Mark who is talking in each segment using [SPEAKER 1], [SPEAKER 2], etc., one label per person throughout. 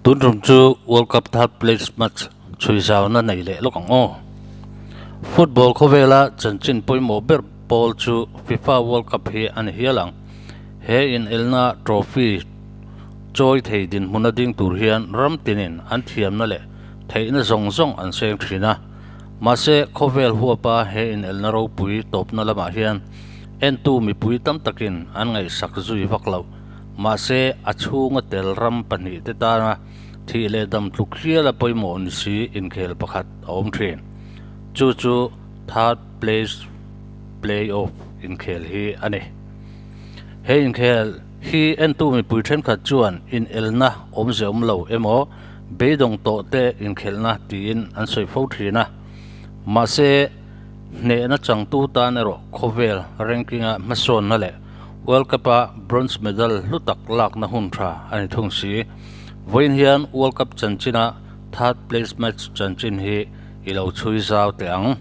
[SPEAKER 1] Tun tum chu World Cup third place match chhui zauna nei leh lawk ang aw. Football khawvela chanchin pawimawh ber pawl chu FIFA World Cup hi a ni hial ang. He inelna trophy chawi thei dinhmuna ding tur hian ram tinin an thiamna leh theihna zawng zawng an seng thin a. Mahse, khawvel huapa he inelna ropui tawpna lamah hian entu mipui tam takin an ngaihsak zui vak loh. Mahse, a chhunga tel ram pahnihte tana thih leh dam tluk hiala pawimawh ni si inkhel pakhat a awm thin. Chu chu third place play-off inkhel hi a ni. He inkhel hi entu mipui thenkhat chuan inelna awmze awm lo emaw beidawng tawh te inkhelhna tiin an sawi fo thin a. Mahse, hnehna changtu tan erawh khawvel ranking-a hmasawnna leh World Cup-a bronze medal hlu tak lakna hun tha a ni thung si. Vawiin hian World Cup chanchina third place match chanchin hi i lo chhui zau teh ang.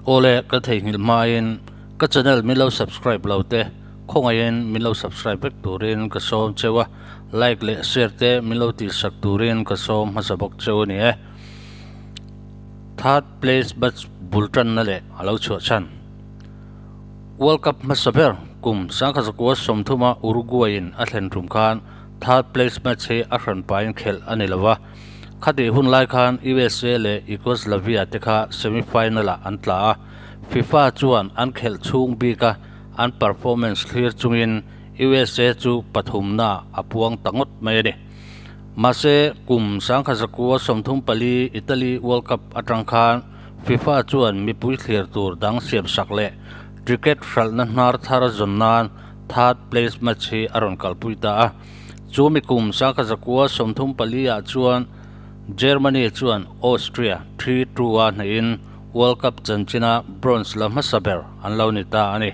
[SPEAKER 1] Awle, ka theihnghilh hmain ka channel min lo subscribe lo te khawngaihin min lo subscribe vek turin ka sawm cheu a, like leh share te min lo tihsak turin ka sawm hmasa bawk cheu a ni e. Third place match bul tanna leh a lo chhuah chhan. World Cup hmasa ber kum 1930 a Uruguay in a thlen tum khan third place match hi a hran pahin khelh a ni lo a. Khatih hun lai khan USA leh Yugoslavia te kha semi-final ah an tla a. FIFA chuan an khelh chhung bika an performance thlir chungin USA chu pathumna a puang ta ngawt mai a ni. Mahse, kum 1934 Italy World Cup atang khan FIFA chuan mipui thlir tur dang siamsak leh ticket hralhna hnar thar zawn nan third place match hi a rawn kalpui ta a. Chu mi kum 1934 ah chuan Germany chuan Austria 3-2 a hnehin World Cup chanchina bronze la hmasa ber an lo ni ta a ni.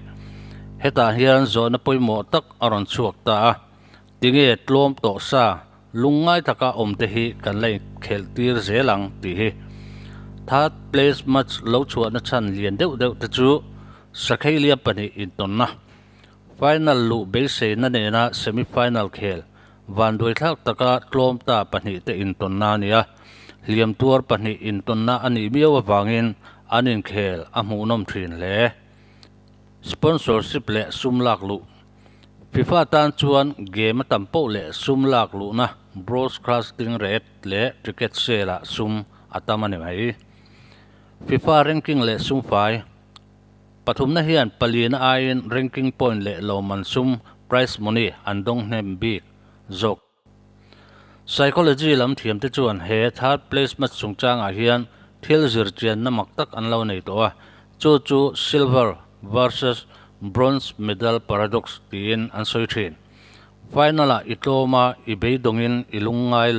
[SPEAKER 1] Hetah hian zawhna pawimawh tak a rawn chhuak ta a. Tinge tlawm tawh sa lungngai taka awm te hi kan la inkhelh tir zel ang tih hi. Third place match lo chhuahna chhan lian deuh deuh te chu Sakheilia pahnih intawnna, final luh beiseina nena semi final khel vanduaithlak taka tlawm ta pahnih te intawnna a ni a. Hliam tuar pahnih intawnna a nih miau avangin an inkhel a hmuhnawm thin hle. Sponsorship leh sum lak luh. FIFA tan chuan game a tam poh leh sum lak luhna broadcasting rate leh ticket sale ah sum a tam a ni mai. FIFA ranking leh sum fai pathumna hian palina aiin ranking point leh lawmman sum, prize money, an dawng hnem bik zawk. Psychology lam thiamte chuan he third place match chungchangah hian thil zirchianna mak tak an lo nei tawh a, chu chu silver versus bronze medal paradox tiin an sawi thin. Final-ah i tlawm a, i beidawngin i lungngai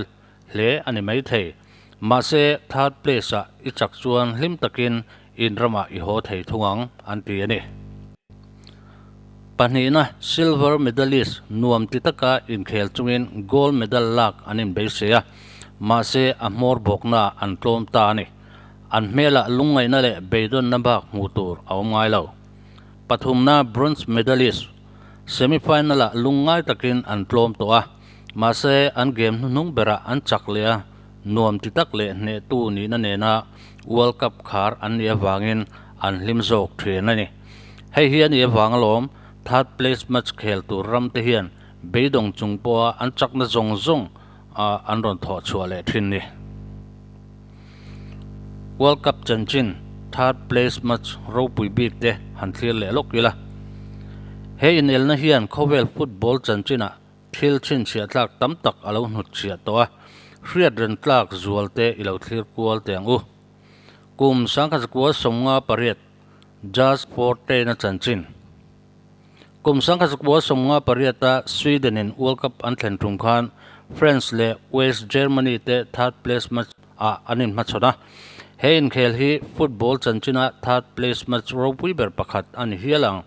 [SPEAKER 1] hle a ni maithei. Mahse, third place-ah i chak chuan hlim takin in ramah i haw thei thung ang, an ti a ni. Pahnihna, silver medalist nuam ti taka inkhel chungin gold medal lak an inbeisei a, mahse a hmawr bawknaah an tlawm ta a ni. An hmelah lungngaihna leh beidawnna bak hmuh tur a awm ngai lo. Pathumna, bronze medalist semi-final-ah lungngai takin an tlawm tawh a, mahse an game hnuhnung berah an chak leh a, nuam ti tak leh hnehtu nihna nena World Cup khar an nih avangin an hlim zawk thin a ni. Hei hi a nih avang alawm third place match khel tur ram te hian beidawng chung pawha an chakna zawng zawng an rawn thawh chhuah leh thin ni. World Cup chanchin third place match ropui bik te han thlir leh lawk ila. He inelna hian khawvel football chanchinah Thil chhinchhiah tlak tam tak a lo hnutchhiah tawh a, hriat ren tlak zual te i lo thlir kual teh ang u. Kum 1958 Jazz Forte-na chanchin. Kum 1958 a Sweden-in World Cup an thlen tum khan France leh West Germany te third place match ah an inhmachhawn a. He inkhel hi football chanchina third place match ropui ber pakhat a ni hial ang.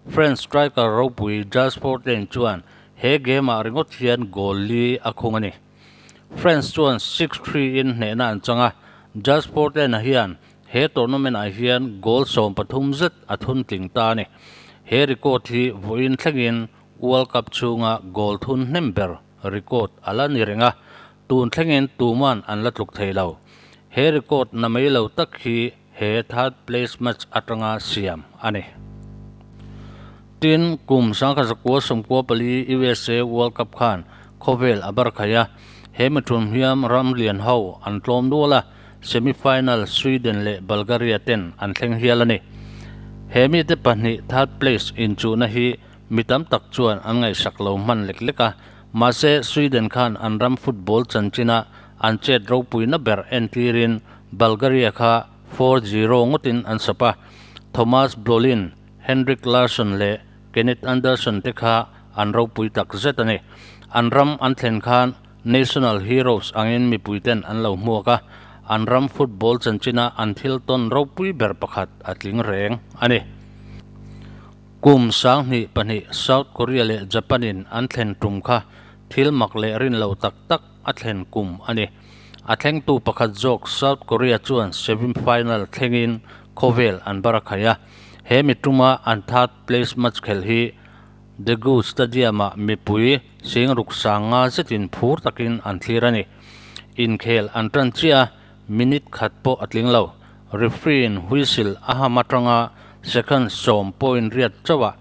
[SPEAKER 1] French striker ropui Just Fortuyn chuan he game-ah ringawt hian goal li a khung a ni. France chuan 6-3 in hnehna an chang a, Just Fortuyn-a hian he tournament-ah hian goal 13 zet a thun tling ta a ni. He record hi vawiin thlengin World Cup chhunga goal thun hnem ber record a la ni reng a, tun thlengin tuman an la tluk thei lo. He record na mai lo tak hi he third place match atanga siam a ni. Tin, kum 1994 USA World Cup khan khawvel a bar khaih a, he mithun hiam ram lian ho an tlawm nual a, semi-final Sweden leh Bulgaria ten an thleng hial a ni. He mite pahnih third place inchuhna hi mi tam tak chuan an ngaihsak lo hman lek lek a, mahse Sweden khan an ram football chanchina an chet ropuina ber entirin Bulgaria kha 4-0 ngawtin an sap a, Thomas Brolin, Henrik Larsson leh Kenneth Andersson te kha an ropui tak zet a ni. An ram an thlen khan National Heroes angin mipuiten an lo hmuak a, an ram football chanchina an thil tawn ropui ber pakhat a tling reng a ni. Kum 2002 South Korea leh Japan-in an thlen tum kha thil mak leh rin lo tak tak a thlen kum a ni. A thlengtu pakhat zawk South Korea chuan semi-final thlengin khawvel an bar a khaih a, he mi tuma an third place match khelh hi Daegu Stadium-ah mipui sing ruk sang nga zetin phur takin an thlir a ni. Inkhel an tan chiah a, minute khat pawh a tling lo. Referee-in whistle a ham atanga second 10.8 chauhah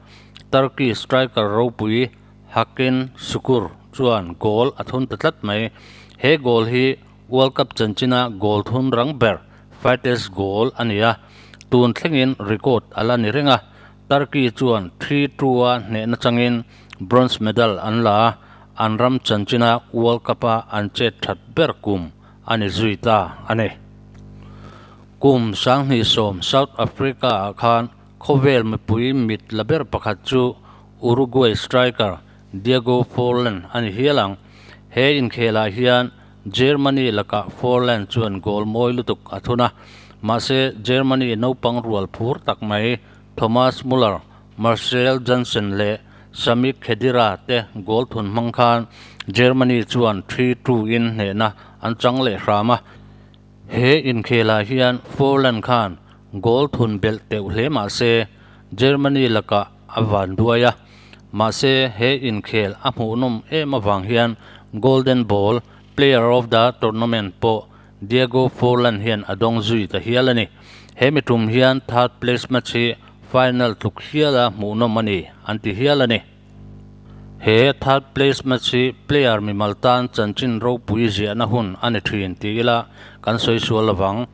[SPEAKER 1] Turkey striker ropui Hakan Sukur chuan goal a thun ta tlat mai. He goal hi World Cup chanchina goal thun rang ber, fastest goal, a ni a, tun thlengin record a la ni reng a. Turkey chuan 3-2 a hnehna changin bronze medal an la a, an ram chanchina World Cup-a an chet that ber kum a ni zui ta a ni. Kum 2010 South Africa-ah khan khawvel mipui mit la ber pakhat chu Uruguay striker Diego Forlan a ni hial ang. He inkhelah hian Germany lakah Forlan chuan goal mawi lutuk a thun a, mahse Germany naupang rual phur tak mai Thomas Muller, Marcel Jansen leh Sami Khedira te goal thun hmang khan Germany chuan 3-2 in hnehna an chang leh hram a. He inkhelah hian Forlan khan goal thun belh teuh hle mahse Germany lakah a van duai a, mahse he inkhel a hmuhnawm em avang hian Golden Ball, Player of the Tournament pawh Diego Forlan hian a dawng zui ta hial a ni. He mi tum hian third place match hi final tluk hiala hmuhnawm a ni an ti hial a ni. He third place match hi player mimal tan chanchin ropui ziahna hun a ni thin ti ila kan sawi sual lovang.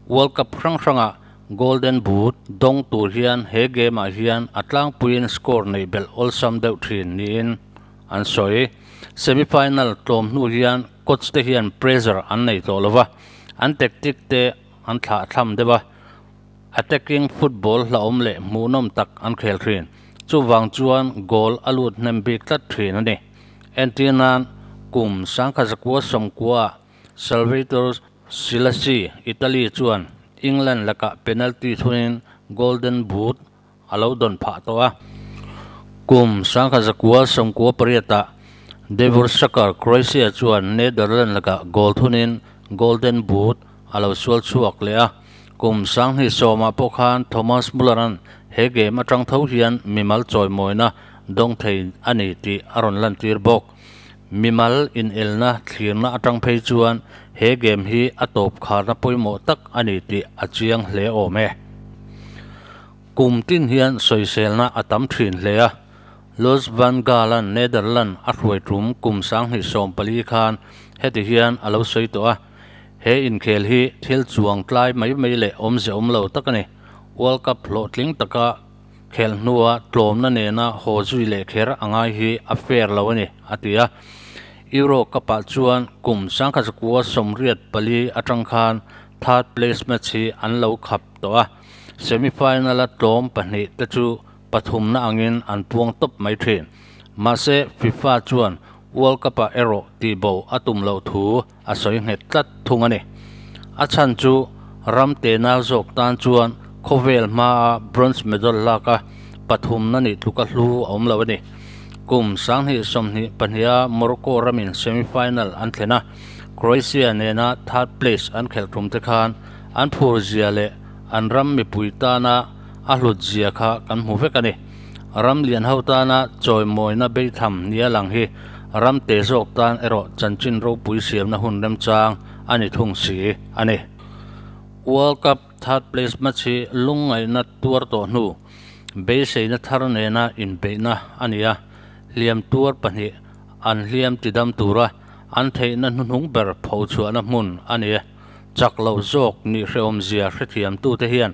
[SPEAKER 1] World Cup hrang hrangah Golden Boot dawng tur hian he game ah hian a tlangpuiin score neih belh awlsam deuh thin niin an sawi. Semi-final tlawm hnu hian coach te hian pressure an nei tawh lova, an tactic te an thlah thlam deuh a, attacking football hlauhawm leh hmuhnawm tak an khel thin. Chuvang chuan goal a lut hnem bik tlat thin a ni. Entir nan kum 1990 ah Salvatore Silasi, Italy chuan England lakah penalty thunin Golden Boot a lo dawn phah tawh a. Kum 1998 ah Davor Suker, Croatia chuan Netherlands lakah goal thunin Golden Boot a lo sual chhuak leh a. Kum 2010 ah pawh khan Thomas Muller-a'n he game atang tho hian mimal chawimawina dawng thei a ni tih a rawn lantir bawk. Mimal inelna thlirna atang phei chuan he game hi a tawp kharna pawimawh tak a ni tih a chiang hle awm e. Kum tin hian sawiselna a tam thin hle a, Loes van Gaal-a'n Netherlands a hruai tum kum 2014 khan heti hian a lo sawi tawh a, He inkhel hi thil chuang tlai mai mai leh awmze awm lo tak a ni. World Cup hlawhtling taka Khelh hnua tlawmna nena haw zui leh kher a ngai hi a fair lo a ni, a ti a. Euro Cup-ah chuan kum 1984 atang khan third place match hi an lo khap tawh a, semi-final-a tlawm pahnih te chu pathumna angin an puang tawp mai thin. Mahse, FIFA chuan World Cup-ah erawh tihbo a tum loh thu a sawi nghet tlat thung a ni. A chhan chu ram tenau zawk tan chuan khawvel hmaa bronze medal lak a pathumna nih tluka hlu a awm lo a ni. Kum 2022 a Morocco ramin semi-final an thlen a, Croatia nena third place an khelh tum te khan an phur zia leh an ram mipui tana a hlut zia kha kan hmu vek a ni. Ram lian ho tana chawimawina beitham nia lang hi Ram te zawk tan erawh chanchin ropui siamna hun remchang a ni thung si a ni. World Cup third place match hi lungngaihna tuar tawh hnu beiseina thar nena inbeihna a ni a, hliam tuar pahnih an hliam tidam tura an theihna hnuhnung ber pho chhuahna hmun a ni. Chak lo zawk nih hrehawmzia hrethiamtute hian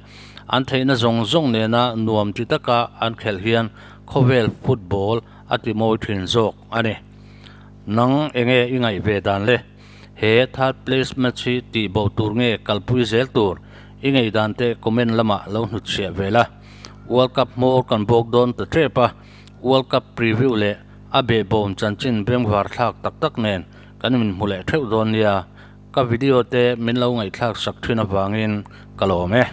[SPEAKER 1] an theihna zawng zawng nena nuam ti taka an khelh hian khawvel football a ti mawi thin zawk a ni. Nang enge i ngaih ve dan le? He third place match hi tih bo tur nge kalpui zel tur? I ngei dan te comment lamah lo hnutchhiah ve la. World Cup hmawr kan bawk dawn ta tep a, World Cup preview leh a behbawm chanchin bengvar thlak tak tak nen kan min hmu leh theuh dawn nia. Ka video te min lo ngaihthlak sak thin avangin ka lawm e.